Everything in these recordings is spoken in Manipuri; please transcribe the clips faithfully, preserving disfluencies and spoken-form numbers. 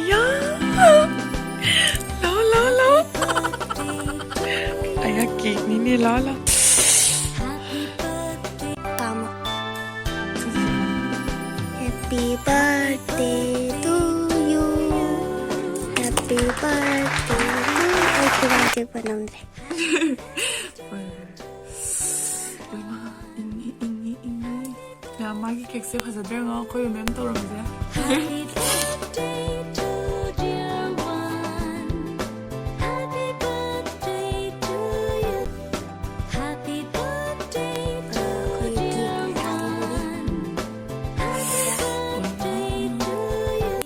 ꯑꯌꯥ! ꯂꯥꯎ, ꯂꯥꯎ, ꯂꯥꯎ! ꯑꯌꯥ, ꯀꯦꯛꯅꯤꯅꯦ, ꯂꯥꯎ, ꯂꯥꯎ! ꯀꯥꯃ꯫ Happy birthday to you. Happy birthday to you. ꯑꯩ ꯈꯨꯕꯥꯛ ꯆꯤꯛꯄ ꯉꯝꯗ꯭ꯔꯦ꯫ ꯏꯃꯥ, ꯏꯪꯉꯤ, ꯏꯪꯉꯤ, ꯏꯪꯉꯤ꯫ ꯌꯥꯝ ꯃꯥꯒꯤ ꯀꯦꯛꯁꯦ ꯐꯖꯗ꯭ꯔꯦꯉꯣ, ꯑꯩꯈꯣꯏ ꯃꯦꯝ ꯇꯧꯔꯝꯁꯦ꯫ Happy birthday to dear one. Happy birthday to you. Happy birthday to dear one. Happy birthday to you.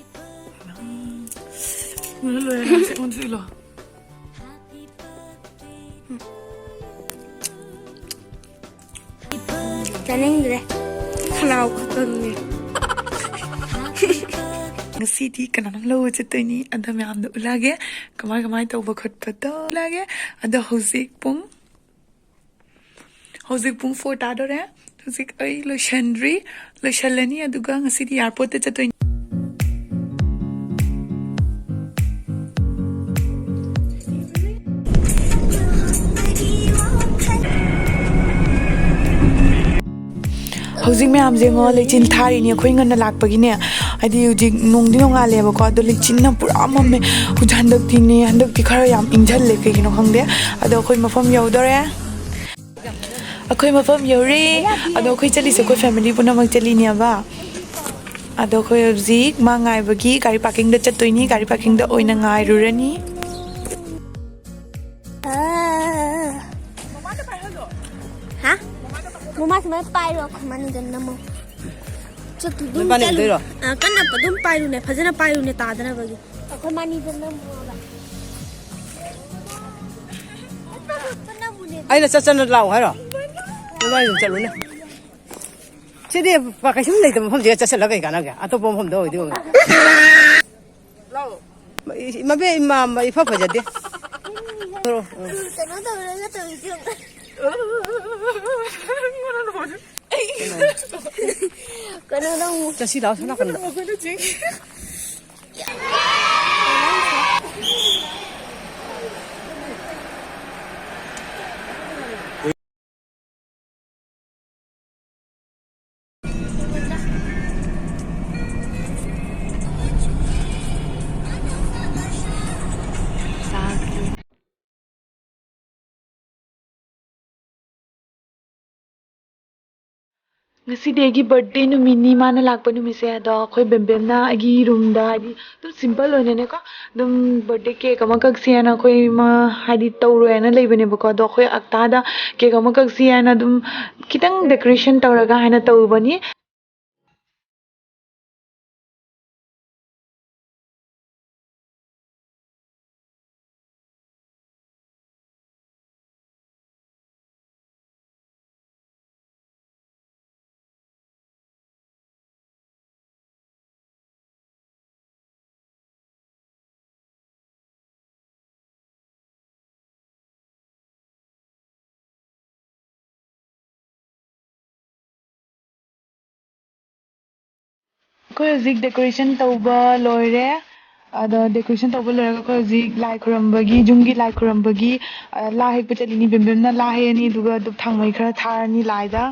ꯂꯣꯏꯔꯦ, ꯂꯣꯏꯔꯦ, ꯅꯪ ꯁꯦ ꯑꯩꯉꯣꯟꯗꯁꯨ ꯏꯜꯂꯣ꯫ ꯆꯥꯅꯤꯡꯗ꯭ꯔꯦ꯫ ꯈꯅꯥꯎ ꯈꯛꯇꯪꯅꯦ꯫ ꯉꯁꯤꯗꯤ ꯀꯅꯥꯅꯣꯝ ꯂꯧꯕ ꯆꯠꯇꯣꯏꯅꯤ꯫ ꯑꯗ ꯃꯌꯥꯝꯗ ꯎꯠꯂꯛꯑꯒꯦ꯫ ꯀꯃꯥꯏ ꯀꯃꯥꯏ ꯇꯧꯕ ꯈꯣꯠꯄꯗꯣ ꯎꯠꯂꯛꯑꯒꯦ꯫ ꯑꯗꯣ ꯍꯧꯖꯤꯛ ꯄꯨꯡ, ꯍꯧꯖꯤꯛ ꯄꯨꯡ ꯐꯣꯔ ꯇꯥꯗꯣꯔꯦ꯫ ꯍꯧꯖꯤꯛ ꯑꯩ ꯂꯣꯏꯁꯟꯗ꯭ꯔꯤ꯫ ꯂꯣꯏꯁꯜꯂꯅꯤ꯫ ꯑꯗꯨꯒ ꯉꯁꯤꯗꯤ ꯑꯦꯌꯥꯔꯄꯣꯔꯠꯇ ꯆꯠꯇꯣꯏꯅꯤ꯫ ꯍꯧꯖꯤꯛ ꯃꯌꯥꯝꯁꯦ ꯌꯦꯡꯉꯣ, ꯂꯩꯆꯤꯟ ꯊꯥꯔꯤꯅꯦ꯫ ꯑꯩꯈꯣꯏ ꯉꯟꯅ ꯂꯥꯛꯄꯒꯤꯅꯦ, ꯍꯥꯏꯗꯤ ꯍꯧꯖꯤꯛ ꯅꯣꯡꯗꯤ ꯅꯣꯡꯉꯥꯜꯂꯦꯕꯀꯣ, ꯑꯗꯣ ꯂꯩꯆꯤꯟꯅ ꯄꯨꯔꯥ ꯃꯝꯃꯦ꯫ ꯍꯧꯖꯤꯛ ꯍꯟꯗꯛꯇꯤꯅꯦ, ꯍꯟꯗꯛꯇꯤ ꯈꯔ ꯌꯥꯝ ꯏꯪꯁꯜꯂꯦ, ꯀꯩꯒꯤꯅꯣ ꯈꯪꯗꯦ꯫ ꯑꯗꯣ ꯑꯩꯈꯣꯏ ꯃꯐꯝ ꯌꯧꯗꯣꯔꯦ꯫ ꯑꯩꯈꯣꯏ ꯃꯐꯝ ꯌꯧꯔꯦ꯫ ꯑꯗꯣ ꯑꯩꯈꯣꯏ ꯆꯠꯂꯤꯁꯦ ꯑꯩꯈꯣꯏ ꯐꯦꯃꯤꯂꯤ ꯄꯨꯝꯅꯃꯛ ꯆꯠꯂꯤꯅꯦꯕ꯫ ꯑꯗꯣ ꯑꯩꯈꯣꯏ ꯍꯧꯖꯤꯛ ꯃꯥ ꯉꯥꯏꯕꯒꯤ ꯒꯥꯔꯤ ꯄꯥꯔꯀꯤꯡꯗ ꯆꯠꯇꯣꯏꯅꯤ꯫ ꯒꯥꯔꯤ ꯄꯥꯔꯀꯤꯡꯗ ꯑꯣꯏꯅ ꯉꯥꯏꯔꯨꯔꯅꯤ꯫ ꯑꯥ꯫ ꯍꯥ? ꯃꯃꯥ ꯁꯨꯃꯥꯏꯅ ꯄꯥꯏꯔꯣ, ꯑꯩꯈꯣꯏ ꯃꯅꯤꯡꯗ ꯅꯝꯃꯣ꯫ ꯆꯠꯇꯨ ꯑꯗꯨꯝ ꯅꯣꯏꯕꯥꯅꯤ ꯆꯠꯂꯨ꯫ ꯎꯗꯣꯏꯔꯣ? ꯑꯥ, ꯀꯟꯅ ꯑꯗꯨꯝ ꯄꯥꯏꯔꯨꯅꯦ, ꯐꯖꯅ ꯄꯥꯏꯔꯨꯅꯦ, ꯇꯥꯗꯅꯕꯒꯤ꯫ ꯑꯩꯈꯣꯏ ꯃꯅꯤꯡꯗ ꯅꯝꯃꯣꯕ꯫ ꯅꯝꯃꯨꯅꯦ꯫ ꯑꯩꯅ ꯆꯠ ꯆꯠꯅ ꯂꯥꯛꯑꯣ ꯍꯥꯏꯔꯣ? ꯅꯣꯏꯕꯥꯅꯤ ꯑꯗꯨꯝ ꯆꯠꯂꯨꯅꯦ꯫ ꯁꯤꯗꯤ ꯀꯩꯁꯨꯝ ꯂꯩꯇꯕ ꯃꯐꯝꯁꯤꯗ ꯆꯠꯁꯤꯜꯂꯒ ꯀꯩ ꯀꯥꯟꯅꯒꯦ? ꯑꯇꯣꯞꯄ ꯃꯐꯝꯗ ꯑꯣꯏꯗꯤ ꯑꯣꯏ꯫ ꯃꯕꯦ ꯏꯃꯥ ꯏꯐ ꯐꯖꯗꯦ꯫ ꯀꯩꯅꯣ ꯇꯧꯔꯒ ꯇꯧꯔꯤꯁꯦ ꯌꯦꯡꯉꯨ꯫ ꯀꯩꯅꯣꯗ ꯑꯃꯨꯛ ꯆꯠꯁꯤ ꯂꯥꯛꯑꯣ, ꯁꯣꯝ ꯅꯥꯀꯟꯗ꯫ ꯉꯁꯤꯗꯤ ꯑꯩꯒꯤ ꯕꯥꯔꯗꯦ ꯅꯨꯃꯤꯠꯅꯤ, ꯃꯥꯅ ꯂꯥꯛꯄ ꯅꯨꯃꯤꯠꯁꯦ꯫ ꯑꯗꯣ ꯑꯩꯈꯣꯏ ꯕꯦꯝꯕꯦꯝꯅ ꯑꯩꯒꯤ ꯔꯨꯝꯗ, ꯍꯥꯏꯗꯤ, ꯑꯗꯨꯝ ꯁꯤꯝꯄꯜ ꯑꯣꯏꯅꯅꯦꯀꯣ, ꯑꯗꯨꯝ ꯕꯥꯔꯗꯦ ꯀꯦꯛ ꯑꯃ ꯀꯛꯁꯤ ꯍꯥꯏꯅ ꯑꯩꯈꯣꯏ ꯏꯃꯥ, ꯍꯥꯏꯗꯤ, ꯇꯧꯔꯣꯏ ꯍꯥꯏꯅ ꯂꯩꯕꯅꯦꯕꯀꯣ꯫ ꯑꯗꯣ ꯑꯩꯈꯣꯏ ꯑꯛꯇꯥꯗ ꯀꯦꯛ ꯑꯃ ꯀꯛꯁꯤ ꯍꯥꯏꯅ ꯑꯗꯨꯝ ꯈꯤꯇꯪ ꯗꯦꯀꯣꯔꯦꯁꯟ ꯇꯧꯔꯒ ꯍꯥꯏꯅ ꯇꯧꯕꯅꯤ꯫ ꯑꯩꯈꯣꯏ ꯍꯧꯖꯤꯛ ꯗꯦꯀꯣꯔꯦꯁꯟ ꯇꯧꯕ ꯂꯣꯏꯔꯦ꯫ ꯑꯗꯣ ꯗꯦꯀꯣꯔꯦꯁꯟ ꯇꯧꯕ ꯂꯣꯏꯔꯒ ꯑꯩꯈꯣꯏ ꯍꯧꯖꯤꯛ ꯂꯥꯏ ꯈꯨꯔꯝꯕꯒꯤ, ꯌꯨꯝꯒꯤ ꯂꯥꯏ ꯈꯨꯔꯝꯕꯒꯤ, ꯑ, ꯂꯥ ꯍꯦꯛꯄ ꯆꯠꯂꯤꯅꯤ꯫ ꯕꯦꯝꯕꯦꯝꯅ ꯂꯥ ꯍꯦꯛꯑꯅꯤ, ꯑꯗꯨꯒ ꯙꯨꯞ ꯊꯥꯎꯃꯩ ꯈꯔ ꯊꯥꯔꯅꯤ ꯂꯥꯏꯗ꯫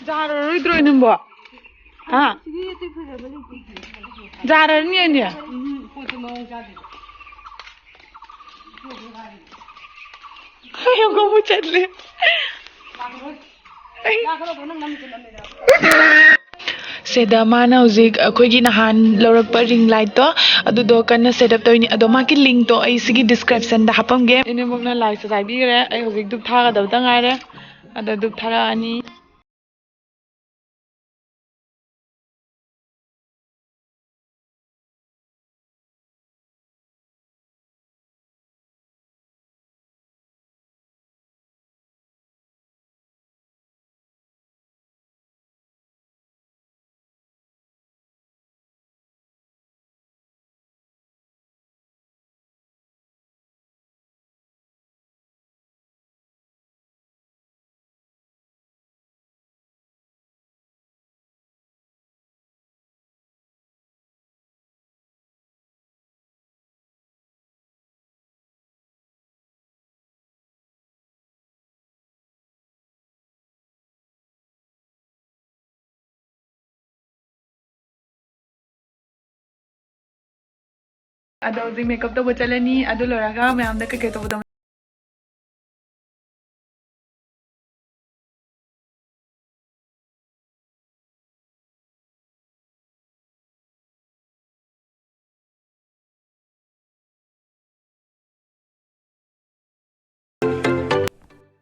ꯌꯥꯔꯔꯣꯏꯗ꯭ꯔꯣ ꯅꯪꯕꯣ? ꯍꯥ? ꯌꯥꯔꯅꯤ ꯑꯅꯤ꯫ ꯈꯣꯡꯎꯞ ꯆꯠꯂꯦ꯫ ꯁꯤꯗ ꯃꯥꯅ ꯍꯧꯖꯤꯛ ꯑꯩꯈꯣꯏꯒꯤ ꯅꯍꯥꯟ ꯂꯧꯔꯛꯄ ꯔꯤꯡ ꯂꯥꯏꯠꯇꯣ, ꯑꯗꯨꯗꯣ ꯀꯟꯅ ꯁꯦꯠ ꯑꯞ ꯇꯧꯔꯤꯅꯤ꯫ ꯑꯗꯣ ꯃꯥꯒꯤ ꯂꯤꯡꯇꯣ ꯑꯩ ꯁꯤꯒꯤ ꯗꯤꯁꯀ꯭ꯔꯤꯞꯁꯟꯗ ꯍꯥꯞꯄꯝꯒꯦ꯫ ꯏꯅꯦꯝꯕꯣꯛꯅ ꯂꯥꯏꯁꯨ ꯆꯥꯏꯕꯤꯈ꯭ꯔꯦ꯫ ꯑꯩ ꯍꯧꯖꯤꯛ ꯙꯨꯞ ꯊꯥꯒꯗꯕꯇ ꯉꯥꯏꯔꯦ꯫ ꯑꯗꯣ ꯙꯨꯞ ꯊꯥꯔꯛꯑꯅꯤ꯫ ꯑꯗꯣ ꯍꯧꯖꯤꯛ ꯃꯦꯀꯞ ꯇꯧꯕ ꯆꯠꯂꯅꯤ꯫ ꯑꯗꯨ ꯂꯣꯏꯔꯒ ꯃꯌꯥꯝꯗ ꯀꯩꯀꯩ ꯇꯧꯕꯗꯣ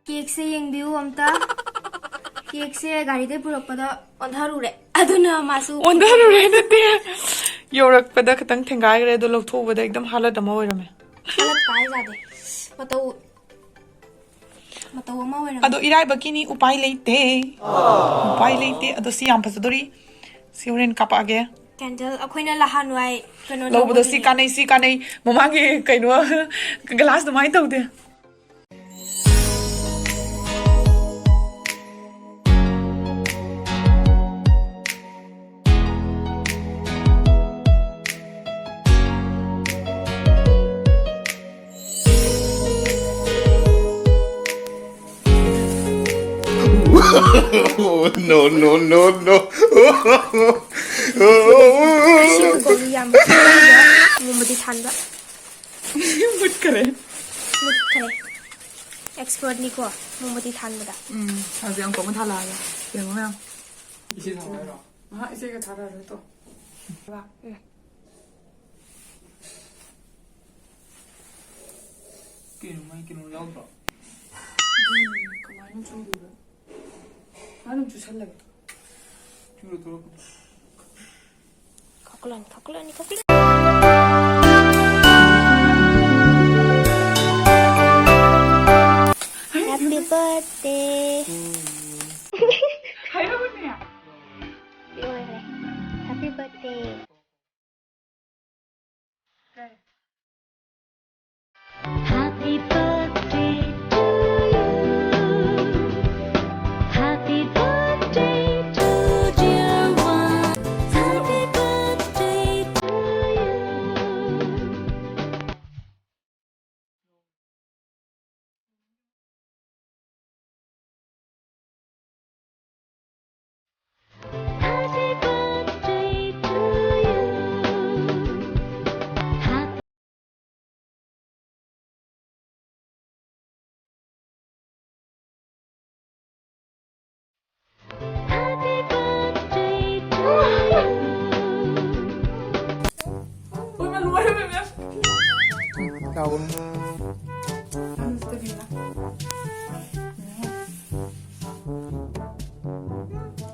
ꯀꯦꯛꯁꯦ ꯌꯦꯡꯕꯤꯌꯨ ꯑꯝꯇ꯫ ꯀꯦꯛꯁꯦ ꯒꯥꯔꯤꯗꯩ ꯄꯨꯔꯛꯄꯗ ꯑꯣꯟꯊꯔꯨꯔꯦ꯫ ꯑꯗꯨꯅ ꯃꯥꯁꯨ ꯑꯣꯟꯊꯔꯨꯔꯦ ꯅꯠꯇꯦ, ꯌꯧꯔꯛꯄꯗ ꯈꯤꯇꯪ ꯊꯦꯡꯒꯥꯏꯈ꯭ꯔꯦ, ꯑꯗꯣ ꯂꯧꯊꯣꯛꯎꯕꯗ ꯑꯦꯛꯗꯝ ꯍꯥꯂꯠ ꯑꯃ ꯑꯣꯏꯔꯝꯃꯦ꯫ ꯍꯥꯂꯠ ꯀꯥꯏ ꯌꯥꯗꯦ꯫ ꯃꯇꯧ, ꯃꯇꯧ ꯑꯃ ꯑꯣꯏꯔꯝꯃꯦ꯫ ꯑꯗꯣ ꯏꯔꯥꯏꯕꯛꯀꯤꯅꯤ, ꯎꯄꯥꯏ ꯂꯩꯇꯦ꯫ ꯎꯄꯥꯏ ꯂꯩꯇꯦ꯫ ꯑꯗꯣ ꯁꯤ ꯌꯥꯝ ꯐꯖꯗꯣꯔꯤ꯫ ꯁꯤ ꯍꯣꯔꯦꯟ ꯀꯥꯄꯛꯑꯒꯦ꯫ ꯀꯦꯟꯗꯜ ꯑꯩꯈꯣꯏꯅ ꯂꯍꯥꯟꯋꯥꯏ ꯀꯩꯅꯣ ꯂꯧꯕꯗꯣ ꯁꯤ ꯂꯧꯕꯗꯨꯅꯦ꯫ ꯀꯥꯟꯅꯩ, ꯁꯤ ꯀꯥꯟꯅꯩ꯫ ꯃꯃꯥꯡꯒꯤ ꯀꯩꯅꯣ ꯒ꯭ꯂꯥꯁ ꯑꯗꯨꯃꯥꯏꯅ ꯇꯧꯗꯦ꯫ No, no, no, no. ꯑꯁꯤꯒꯤ ꯀꯣꯂꯤ ꯌꯥꯝ ꯃꯨꯝꯕꯗꯤ ꯊꯥꯟꯕ꯫ ꯃꯨꯠꯈꯔꯦ꯫ ꯃꯨꯠꯈꯔꯦ꯫ ꯑꯦꯛꯁꯄꯔꯠꯅꯤꯀꯣ ꯃꯨꯝꯕꯗꯤ ꯊꯥꯟꯕꯗ꯫ ꯎꯝ, ꯍꯧꯖꯤꯛ ꯌꯥꯝ ꯀꯟꯅ ꯊꯥꯜꯂꯛꯑꯒꯦ꯫ ꯌꯦꯡꯉꯣ ꯃꯌꯥꯝ꯫ ꯏꯆꯦ ꯊꯥꯔꯣ ꯍꯥꯏꯔꯣ? ꯑꯍꯥ, ꯏꯆꯦꯒ ꯊꯥꯔꯛꯑꯔꯣꯏ ꯇꯣ꯫ ꯎꯝ꯫ ꯀꯩꯅꯣ ꯃꯥꯏ ꯀꯩꯅꯣ ꯌꯥꯎꯗ꯭ꯔꯣ? ꯑꯗꯨꯅꯦ, ꯀꯃꯥꯏꯅ ꯆꯨꯗꯣꯏꯕ? ꯀꯃꯥꯏꯅ ꯑꯃꯨꯛ ꯆꯨꯁꯜꯂꯒꯦ? ꯆꯨꯔ ꯊꯣꯛꯂꯛꯀꯅꯤ꯫ ꯈꯥꯎꯀꯠꯂꯛꯑꯅꯤ, ꯈꯥꯎꯀꯠꯂꯛꯑꯅꯤ, ꯈꯥꯎꯀꯠꯂꯛꯑꯅꯤ꯫ Happy birthday. ꯍꯥꯏꯔꯛꯎꯅꯦ꯫ ꯂꯣꯏꯔꯦ꯫ Happy birthday. Happy birthday to you. Happy birthday to dear one. Happy birthday to you.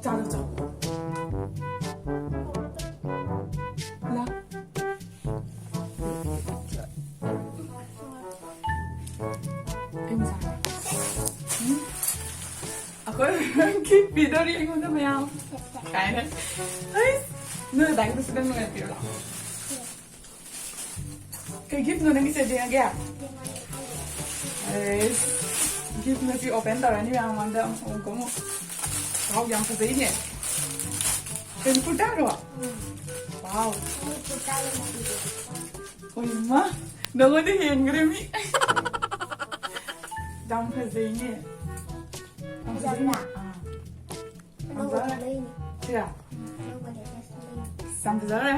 ꯆꯥꯔꯣ, ꯆꯥꯔꯣ꯫ ꯂꯥ꯫ ꯑꯩ ꯃꯆꯥ꯫ ꯎꯝ꯫ ꯑꯩꯈꯣꯏ ꯒꯤꯐ ꯄꯤꯗꯧꯔꯤ ꯑꯩꯉꯣꯟꯗ ꯃꯌꯥꯝ꯫ ꯀꯥꯏꯅ꯫ ꯑꯩ ꯅꯣꯏ ꯑꯗꯥꯏꯗꯁꯨ ꯅꯪ ꯅꯨꯡꯉꯥꯏ ꯄꯤꯔꯣ ꯂꯥꯎ꯫ ꯀꯩ ꯒꯤꯐꯅꯣ ꯅꯪꯒꯤꯁꯦ ꯌꯦꯡꯉꯒꯦ? ꯑꯦꯁ, ꯒꯤꯐ ꯉꯁꯤ ꯑꯣꯄꯦꯟ ꯇꯧꯔꯅꯤ ꯃꯌꯥꯝ ꯃꯃꯥꯡꯗ꯫ ꯑꯃꯨꯛ ꯑꯃꯨꯛ꯫ ꯋꯥꯎ, ꯌꯥꯝ ꯐꯖꯩꯅꯦ꯫ ꯀꯩꯅꯣ, ꯀꯨꯔꯇꯥꯔꯣ? ꯋꯥꯎ꯫ ꯍꯣꯏ, ꯏꯃꯥ, ꯅꯉꯣꯟꯗ ꯍꯦꯟꯈ꯭ꯔꯦ ꯃꯤ꯫ ꯌꯥꯝ ꯐꯖꯩꯅꯦ꯫ ꯌꯥꯝ ꯐꯖꯩꯅꯦ꯫ ꯑꯥ꯫ ꯑꯅꯧꯕ ꯂꯩꯅꯤ꯫ ꯁꯤꯔꯥ? ꯑꯅꯧꯕ ꯂꯩꯅꯤ꯫ ꯌꯥꯝ ꯐꯖꯈ꯭ꯔꯦ꯫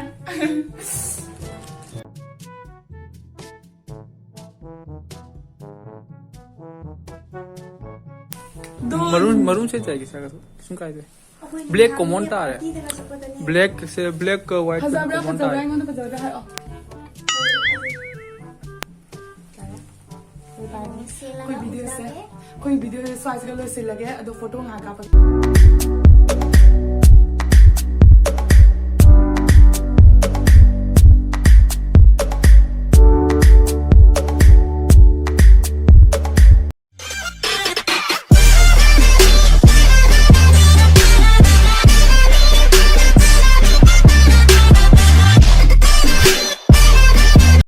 ꯃꯔꯨꯝ, ꯃꯔꯨꯝ ꯁꯦꯠ ꯌꯥꯏꯒꯦ ꯁꯥꯔ, ꯀꯩꯁꯨꯝ ꯀꯥꯏꯗꯦ꯫ ꯑꯩꯈꯣꯏ ꯕ꯭ꯂꯦꯛ ꯅꯍꯥꯟ ꯀꯣꯃꯟ ꯇꯥꯔꯦ꯫ ꯄꯥꯔꯇꯤꯗꯒ ꯆꯠꯄꯗꯅꯦ꯫ ꯕ꯭ꯂꯦꯛꯁꯦ, ꯕ꯭ꯂꯦꯛꯀ ꯋꯥꯏꯠꯀ ꯐꯖꯕ꯭ꯔꯥ, ꯀꯣꯃꯟ ꯐꯖꯕ꯭ꯔꯥ? ꯇꯥꯔꯦ꯫ ꯑꯩꯉꯣꯟꯗ ꯐꯖꯕ꯭ꯔꯥ ꯍꯥꯏꯔꯛꯑꯣ꯫ ꯁꯦꯠꯂꯒ ꯑꯩꯈꯣꯏ ꯚꯤꯗꯤꯑꯣꯁꯦ, ꯎꯖꯒꯦ꯫ ꯑꯩꯈꯣꯏ ꯚꯤꯗꯤꯑꯣꯁꯦ ꯁ꯭ꯋꯥꯏꯁꯤꯒ ꯂꯣꯏꯁꯤꯜꯂꯒꯦ, ꯑꯗꯣ ꯐꯣꯇꯣ ꯉꯥꯏꯍꯥꯛ ꯀꯥꯞꯄꯒꯦ꯫